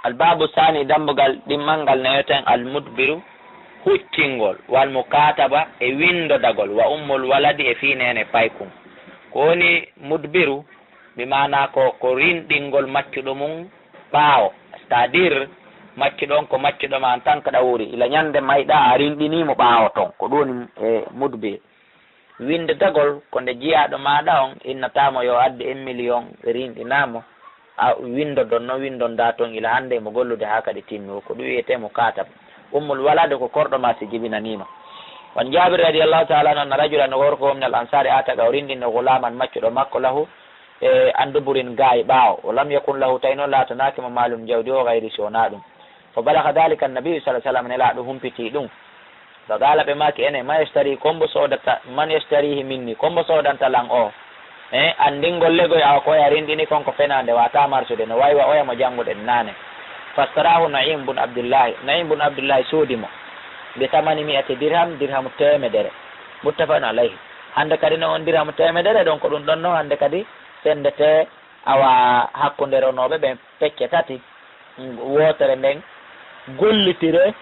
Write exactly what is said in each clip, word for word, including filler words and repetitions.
Albaabu saani, dambugal ɗimmal ngal, neyoten almudbiru, huccingol, wal mukaataba, e winndodagol, wa ummul waladi, e fii neene paykun. Ko woni mudbiru? Bi maanaa ko, ko rinɗingol maccuɗo mum ɓaawo. C'est-à-dire, maccuɗo on ko maccuɗo ma en tant que ɗawri. Ila ñannde mayɗaa a rinɗinii mo ɓaawo ton. Ko ɗum woni, e, mudbir. Winndodagol ko nde jiyaaɗo maaɗa on innata mo yo addu un million, ɓe rinɗinaa mo. A winndodon no winndonɗaa ton ila hannde mo gollude haa kadi timmi. Ko ɗum wiyetee mukaatab. Ummul walad ko korɗo ma si jibinanii ma. Wa an Jaabir radiyallahu ta'ala anhu anna rajulan, gorko o, min al ansaari, aataqa, o rinɗini, gulaaman, maccuɗo makko, lahu, e, an duburin, gaay ɓaawo. Wa lam yakun lahu, tawi noon laatanaaki mo, maalun, jawdi o, gayri, si wonaa ɗum. Fa balaga daalika annabiyyu sallallahu alayhi wa sallam, Nelaaɗo humpitii ɗum. Fa qaala, ɓe maaki, enen, man yashtari, ko mbo soodata, man yashtarihi minni, ko mbo soodanta lan o? E, anndingol legoy awa ko oya rinɗini kon ko fenaande, waataa marsude, no waawi wa oya mo jannguɗen naane. Fashtarahu Na'im bun Abdullahi, Na'im bun Abdullahi soodi mo. Bi thamani mi'ati dirham, dirhamu teemedere. Muttafaqun alayhi. Hannde kadi no on dirhamu teemedere ɗon, ko ɗum ɗon no hannde kadi senndetee awa hakkunde ronooɓe ɓen pecce tati. Wootere nden gollitire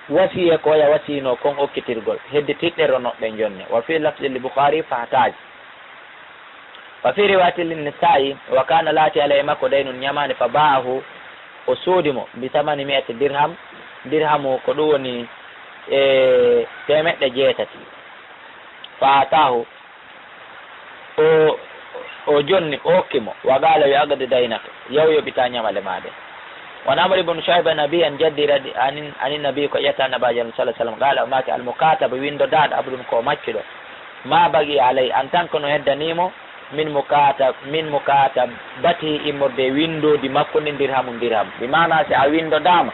wasiyee ko oya wasiyinoo kon okkitirgol, hedditirɗe ronooɓe jonne. Wa fii lafdin li Bukhaari, fahtaj. Wa fii riwaayatin lin Nisaa'i, wa kaana, laati, alayhi, makko, daynun, ñamaande, fa baa'ahu, o soodi mo, bi thamani mi'ati dirham, dirhamu ko ɗum woni, e, teemeɗɗe jeetati. Fa aataahu, o, o jonni, o okki mo. Wa qaala, yo aqdi daynaka, yahu yoɓitaa ñamaale maa ɗen. Wa an Amr ibn Shu'ayb an abiihi an jaddihi radi-, anin, anin nabi, ko ƴetta Nabaajo sallallahu alayhi wa sallam, qaala, o maaki, al mukatab, winndodaaɗo, abdun, ko maccuɗo, ma baqiya alayhi, en tant que no heddanii mo, min mukatab, min mukatabatihi, immorde e winndoodi makko ndin, dirhamun, dirham. Bi maanaa, si a winndodaama,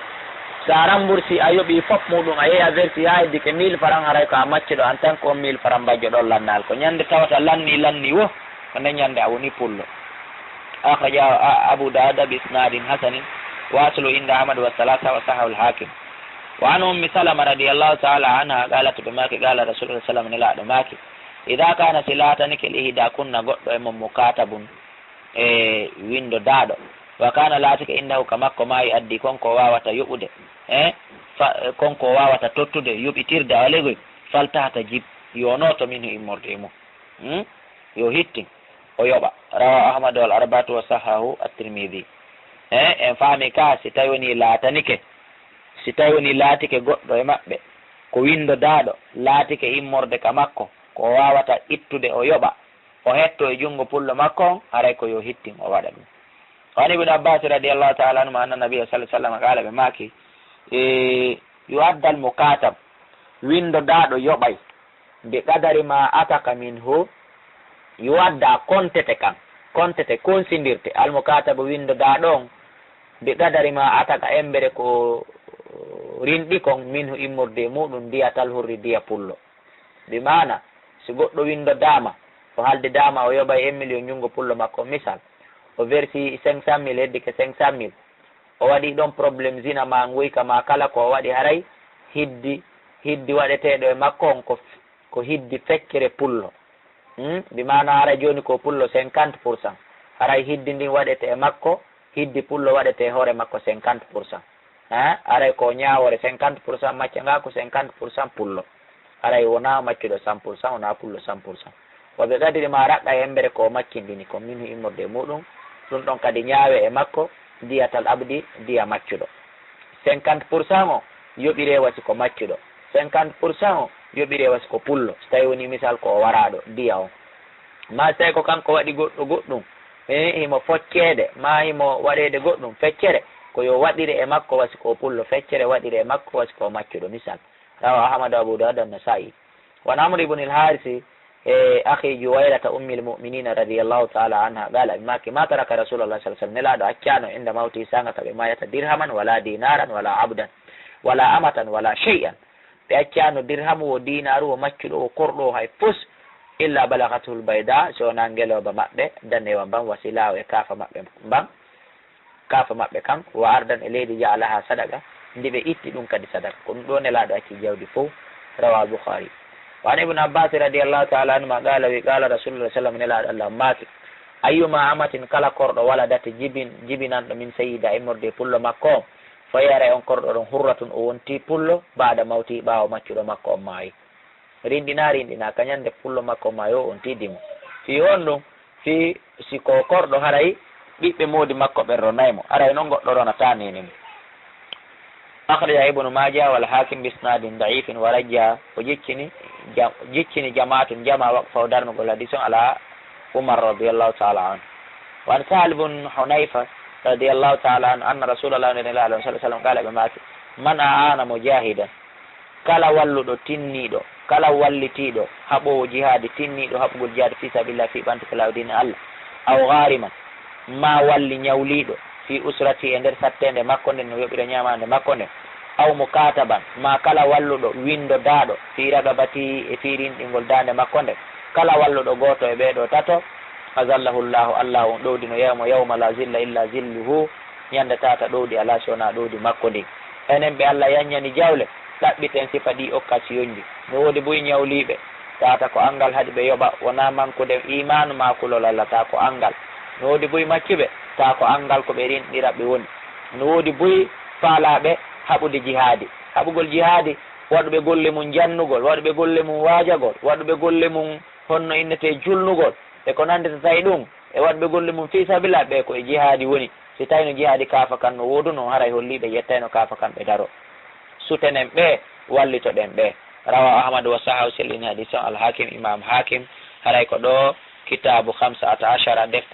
si a remboursii, a yoɓii fof muuɗum, a yehi a versii haa heddike mille francs, haray ko a maccuɗo, en tant que on mille francs mbajjo ɗon lannaali. Ko ñannde tawata lannii, lannii wo, ko nden ñannde a woni pullo. Akhrajahu A-, Abu Dawud bi isnadin hasanin, wa asluhu inda Ahmad wa thalatha wa sahhahu al-Hakim. Wa an Ummi Salama radiyallahu ta'ala anha qalat, ɓe maaki, qala Rasulullah sallallahu alayhi wa sallam, Nelaaɗo maaki, idha kana, si laatanike, li ihdakunna, goɗɗo e mon, mukatabun, e winndodaaɗo, wa kana, laatike, indahu, ka makko, ma yu'addi, kon ko o waawata yoɓude, e fa-, kon ko o waawata tottude, yoɓitirde, awa legoy, faltahtajib, yo nooto, minhu, immorde e mum. Hmm? Yo hittin, o yoɓa. Rawahu Ahmad wal arba'atu wa sahhahu at-Tirmidhi. E, en faami ka, si tawi woni laatanike, si tawi woni laatike goɗɗo e maɓɓe ko winndodaaɗo, laatike immorde ka makko, ko o waawata ittude o yoɓa, o hetto e junngo pullo makko on, haray ko yo hittin o waɗa ɗum. Wa an Ibn Abbas radiyallahu ta'ala anhuma anna nabiyya sallallahu alayhi wa sallam qala, ɓe maaki, e, yu'addal mukatab, winndodaaɗo yoɓay, bi qadari ma ataka minhu, yu'adda, kontete kan, kontete, konsindirte, al mukatabu, winndodaaɗo on, bi qadari ma ataka, embere ko rinɗi kon, minhu, immorde e muuɗum, diyatal hurri, diya pullo. Bi maana, si goɗɗo winndodaama, o haaldidaama o yoɓay un million junngo pullo makko, misal, o versi cinq cent mille, heddike cinq cent mille, o waɗi ɗon problème zina ma nguyka ma kala ko o waɗi, haray hiddi, hiddi waɗeteeɗo e makko on ko, ko hiddi feccere pullo. Hmm? Bi maana, haray jooni ko pullo cinquante pour cent, haray hiddi ndin waɗete e makko, hiddi pullo waɗete e hoore makko cinquante pour cent. Ha? Haray ko ñaawoore cinquante pour cent macca nga, ko cinquante pour cent pullo. Haray wonaa maccuɗo cent pour cent, wonaa pullo cent pour cent. Wa bi qadri ma raqqa, embere ko o maccinɗini kon, minhu, immorde e muuɗum, ɗum ɗon kadi ñaawe e makko, diyatal abdi, diya maccuɗo. Cinquante pour cent o yoɓiree wasi ko maccuɗo, cinquante pour cent o yoɓiree wasi ko pullo, si tawi woni misal ko o waraaɗo diya on. Ma si tawi ko kanko waɗi goɗɗo goɗɗum, e himo focceede, ma himo waɗeede goɗɗum feccere, ko yo waɗire e makko wasi ko pullo, feccere waɗire e makko wasi ko maccuɗo, misal. Rawahu Ahmad wa Abu Dawud wa Nasa'i. Wa an Amr ibn al-Harith, e, akhi Juwayrata ummil mu'minina radiyallahu ta'ala anha, qala, ɓe maaki, ma taraka Rasulullah sallallahu alayhi wa sallam, Nelaaɗo accaano inda mawti, saanga ka ɓe maayata, dirhaman wala dinaran wala abdan wala amatan wala shay'an. Ɓe accaano dirhamu wo, dinaaru wo, maccuɗo wo, korɗo wo, hay fus, illa balagathul bayda, si wonaa ngelooba maɓɓe daneewa mban, wa silaahu, e kaafa maɓɓe mban, kaafa maɓɓe kan, wa ardan, e leydi, ja'alaha sadaqa, ndi ɓe itti ɗum kadi sadaka. Ko ɗum ɗo Nelaaɗo acci jawdi fow. Rawahu Bukhari. Wa an Ibn Abbas radiyallahu ta'ala anhuma qala, wi, qala Rasulullah sallallahu alayhi wa sallam, Nelaaɗo Allah maaki, Ayyuma amatin, kala korɗo, waladat, jibin, jibinanɗo, min sayyida, immorde e pullo makko on, fa hiya, haray on korɗo ɗon, hurratun, o wonti pullo, ba'da mawti, ɓaawo maccuɗo makko on maayi. Rinɗina, rinɗina, ka ñande pullo makko on maayi, o wonti dimo. Fii honɗun? Fii si ko korɗo, haray ɓiɓɓe moodi makko ɓen ronay mo, haray non goɗɗo ronataa neene mum. Akhraja Ibnu Maaja wal Haakim bi isnaadin da'iifin, wa rajja, o jiccini, ja-, jiccini jamaatun, jamaa, waqfahu, darnugol hadiis on, ala Umar radiyallahu ta'ala anhu. Wa an Sahal bun Hunayfa radiyallahu ta'ala anhu, anna Rasuulallahi, Nelaaɗo on, sallallahu alayhi wa sallam, qaala, ɓe maaki, man a'aana mujaahidan, kala walluɗo tinniiɗo, kala wallitiiɗo haɓoowo jihaadi, tinniiɗo haɓugol jihaadi fii sabiilillah, fii ɓantuki laawi diina Allah, aw ghaariman, maa walli ñawliiɗo, fii usrati, e nder satteende makko nden, no yoɓira ñaamaande makko nden, aw mukaataban, maa kala walluɗo winndodaaɗo, fii ragabati, e fii rinɗingol daande makko nden, kala walluɗo gooto e ɓee ɗoo tato, azallahu Allahu, Allahu on ɗowdino yawma, yawma laa zilla illaa zilluhu, ñande tata ɗowdi alaa si wonaa ɗowdi makko ndin. Enen ɓe Allah yanñani jawle, ɗaɓɓiten sifa ɗii okkasiyonji. No woodi buy ñawliiɓe, tata ko anngal haɗi ɓe yoɓa, wonaa mankude iimaanu maa kulol Allah, taa ko anngal. No woodi buy maccuɓe, taa ko anngal ko ɓe rinɗira ɓe woni. No woodi buy faalaaɓe haɓude jihaadi. Haɓugol jihaadi, waɗuɓe golle mum jannugol, waɗuɓe golle mum waajagol, waɗuɓe golle mum honno innetee julnugol, e ko nannditata e ɗum, e waɗuɓe golle mum fii sabiilillah, ɓe ko e jihaadi woni. Si tawii no jihaadi kaafa kan no wooduno, haray holliiɓe yettayno kaafa kan ɓe daro. Sutenen ɓe, wallitoɗen ɓe. Rawaahu Ahmad wa sahhahu, sellini hadiis on Al-Haakim, Imaam Haakim, haray ko ɗoo kitaabu khamsata ashara, def-,